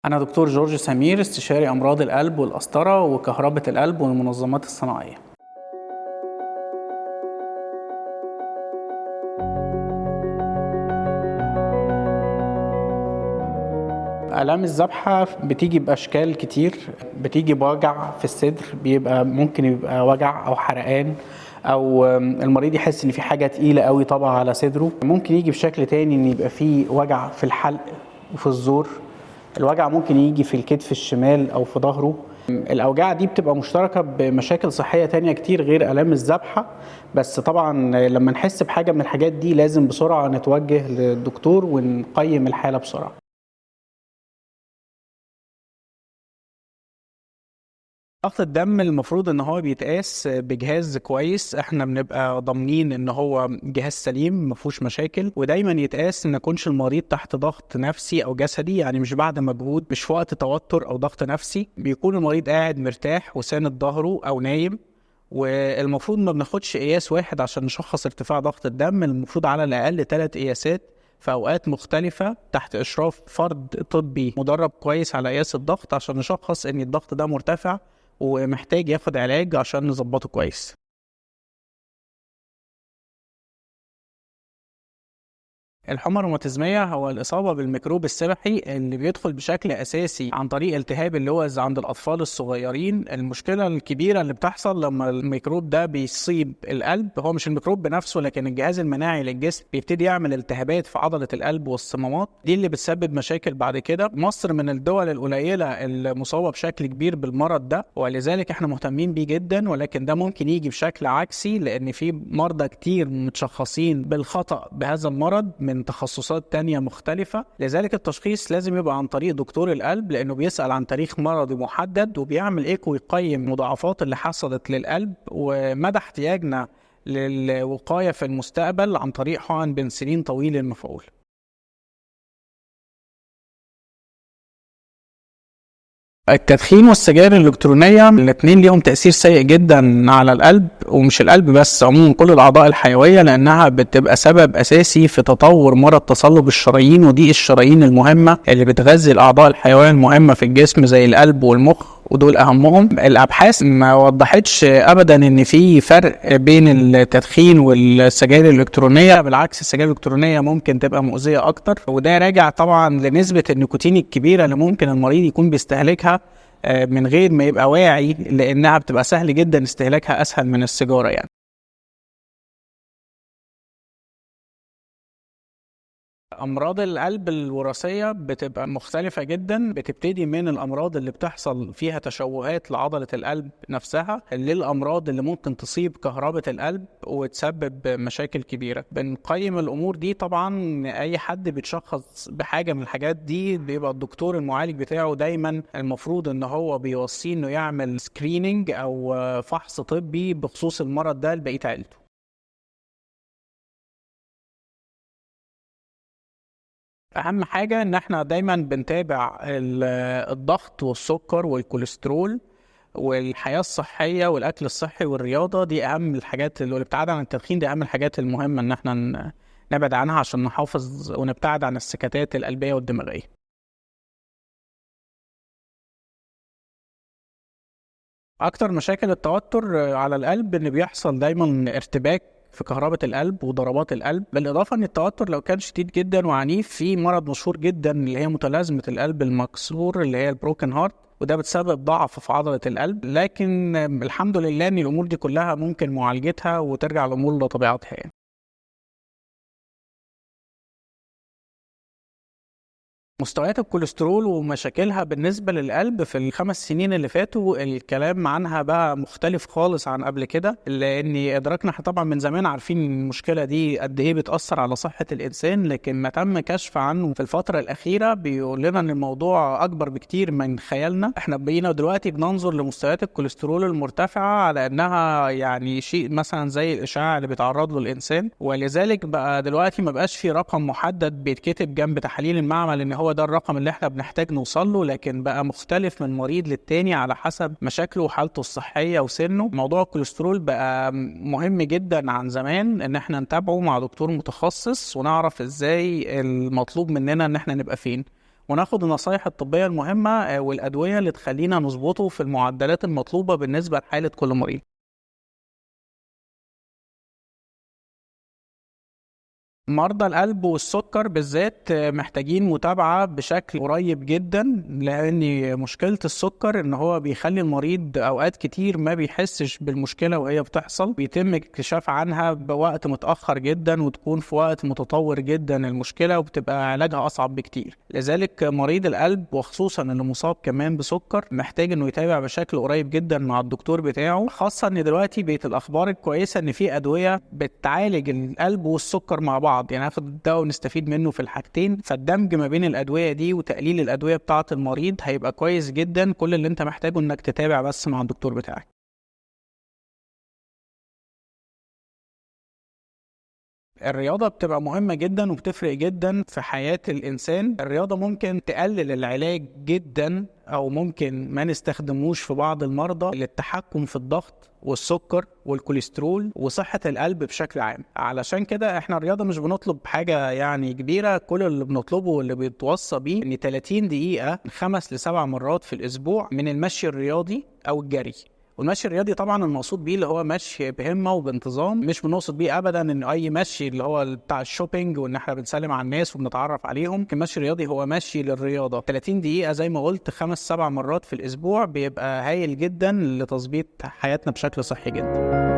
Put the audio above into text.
أنا دكتور جورج سمير، استشاري أمراض القلب والقسطرة وكهربة القلب والمنظمات الصناعية. آلام الذبحة بتيجي بأشكال كتير، بتيجي بوجع في الصدر، بيبقى ممكن يبقى وجع أو حرقان، أو المريض يحس إن في حاجة تقيلة قوي طبعا على صدره. ممكن يجي بشكل تاني إن يبقى في وجع في الحلق وفي الزور، الوجع ممكن يجي في الكتف الشمال أو في ظهره. الأوجاع دي بتبقى مشتركة بمشاكل صحية تانية كتير غير آلام الذبحة، بس طبعا لما نحس بحاجة من الحاجات دي لازم بسرعة نتوجه للدكتور ونقيم الحالة بسرعة. ضغط الدم المفروض ان هو بيتقاس بجهاز كويس، احنا بنبقى ضامنين ان هو جهاز سليم مفهوش مشاكل، ودايما يتقاس ان يكونش المريض تحت ضغط نفسي او جسدي، يعني مش بعد مجهود، مش في وقت توتر او ضغط نفسي، بيكون المريض قاعد مرتاح وساند ظهره او نايم. والمفروض ما بناخدش قياس واحد عشان نشخص ارتفاع ضغط الدم، المفروض على الاقل 3 قياسات في أوقات مختلفة تحت إشراف فرد طبي مدرب كويس على قياس الضغط عشان نشخص إن الضغط ده مرتفع ومحتاج ياخد علاج عشان نظبطه كويس. الحمى الروماتيزمية هو الإصابة بالميكروب السبحي اللي بيدخل بشكل أساسي عن طريق التهاب اللوز عند الأطفال الصغيرين. المشكلة الكبيرة اللي بتحصل لما الميكروب ده بيصيب القلب، هو مش الميكروب بنفسه لكن الجهاز المناعي للجسم بيبتدي يعمل التهابات في عضلة القلب والصمامات دي اللي بتسبب مشاكل بعد كده. مصر من الدول القليلة المصابة بشكل كبير بالمرض ده، ولذلك احنا مهتمين بيه جدا، ولكن ده ممكن يجي بشكل عكسي لأن في مرضى كتير متشخصين بالخطأ بهذا المرض من تخصصات تانية مختلفة. لذلك التشخيص لازم يبقى عن طريق دكتور القلب، لأنه بيسأل عن تاريخ مرضي محدد وبيعمل إيكو ويقيم المضاعفات اللي حصلت للقلب ومدى احتياجنا للوقاية في المستقبل عن طريق حقن بنسلين طويل المفعول. التدخين والسجاير الإلكترونية الاثنين ليهم تأثير سيء جدا على القلب، ومش القلب بس، عموما كل الأعضاء الحيوية، لأنها بتبقى سبب أساسي في تطور مرض تصلب الشرايين وضيق الشرايين المهمة اللي بتغذي الأعضاء الحيوية المهمة في الجسم زي القلب والمخ، ودول أهمهم. الأبحاث ما وضحتش أبدا إن في فرق بين التدخين والسجاير الإلكترونية، بالعكس السجاير الإلكترونية ممكن تبقى مؤذية أكتر، وده راجع طبعا لنسبة النيكوتين الكبيرة اللي ممكن المريض يكون بيستهلكها من غير ما يبقى واعي، لأنها بتبقى سهل جدا استهلاكها، أسهل من السيجارة يعني. أمراض القلب الوراثية بتبقى مختلفة جدا، بتبتدي من الأمراض اللي بتحصل فيها تشوهات لعضلة القلب نفسها للأمراض اللي ممكن تصيب كهربة القلب وتسبب مشاكل كبيرة. بنقيم الأمور دي طبعا، أي حد بيتشخص بحاجة من الحاجات دي بيبقى الدكتور المعالج بتاعه دايما المفروض إن هو بيوصيه إنه يعمل screening أو فحص طبي بخصوص المرض ده لبقية عيلته. أهم حاجة إن احنا دايما بنتابع الضغط والسكر والكوليسترول والحياة الصحية والأكل الصحي والرياضة، دي أهم الحاجات، والابتعاد عن التدخين دي أهم الحاجات المهمة إن احنا نبعد عنها عشان نحافظ ونبتعد عن السكتات القلبية والدماغية. أكتر مشاكل التوتر على القلب إن بيحصل دايما ارتباك في كهربة القلب وضربات القلب، بالإضافة أن التوتر لو كان شديد جدا وعنيف في مرض مشهور جدا اللي هي متلازمة القلب المكسور اللي هي ال broken heart، وده بتسبب ضعف في عضلة القلب، لكن الحمد لله أن الأمور دي كلها ممكن معالجتها وترجع الأمور لطبيعتها يعني. مستويات الكوليسترول ومشاكلها بالنسبة للقلب في ال5 سنين اللي فاتوا الكلام عنها بقى مختلف خالص عن قبل كده، لأن إدراكنا احنا طبعا من زمان عارفين المشكلة دي قد إيه بتأثر على صحة الإنسان، لكن ما تم كشف عنه في الفترة الأخيرة بيقول لنا إن الموضوع أكبر بكتير من خيالنا. احنا بقينا دلوقتي بننظر لمستويات الكوليسترول المرتفعة على إنها يعني شيء مثلا زي الإشعاع اللي بيتعرض له الإنسان، ولذلك بقى دلوقتي ما بقاش في رقم محدد بيتكتب جنب تحاليل المعمل إن هو ده الرقم اللي احنا بنحتاج نوصل له، لكن بقى مختلف من مريض للتاني على حسب مشاكله وحالته الصحية وسنه. موضوع الكوليسترول بقى مهم جدا عن زمان ان احنا نتابعه مع دكتور متخصص ونعرف ازاي المطلوب مننا ان احنا نبقى فين. وناخد النصايح الطبية المهمة والأدوية اللي تخلينا نظبطه في المعدلات المطلوبة بالنسبة لحالة كل مريض. مرضى القلب والسكر بالذات محتاجين متابعة بشكل قريب جدا، لأن مشكلة السكر إن هو بيخلي المريض أوقات كتير ما بيحسش بالمشكلة وهي بتحصل، بيتم اكتشاف عنها بوقت متأخر جدا وتكون في وقت متطور جدا المشكلة، وبتبقى علاجها أصعب بكتير. لذلك مريض القلب وخصوصا اللي مصاب كمان بسكر محتاج إنه يتابع بشكل قريب جدا مع الدكتور بتاعه، خاصة إن دلوقتي بقت الأخبار الكويسة إن في أدوية بتعالج القلب والسكر مع بعض، يعني ناخد الدواء ونستفيد منه في الحاجتين. فالدمج ما بين الأدوية دي وتقليل الأدوية بتاعة المريض هيبقى كويس جدا. كل اللي انت محتاجه انك تتابع بس مع الدكتور بتاعك. الرياضة بتبقى مهمة جدا وبتفرق جدا في حياة الإنسان. الرياضة ممكن تقلل العلاج جدا، أو ممكن ما نستخدموش في بعض المرضى للتحكم في الضغط والسكر والكوليسترول وصحة القلب بشكل عام. علشان كده احنا الرياضة مش بنطلب حاجة يعني كبيرة، كل اللي بنطلبه واللي بيتوصى بيه ان 30 دقيقة 5 ل 7 مرات في الأسبوع من المشي الرياضي أو الجري. والمشي الرياضي طبعا المقصود بيه اللي هو مشي بهمه وبانتظام، مش بنقصد بيه ابدا ان اي مشي اللي هو بتاع ال shopping وان احنا بنسلم على الناس وبنتعرف عليهم. المشي الرياضي هو مشي للرياضة 30 دقيقة زي ما قلت 5 7 مرات في الاسبوع، بيبقى هايل جدا لتظبيط حياتنا بشكل صحي جدا.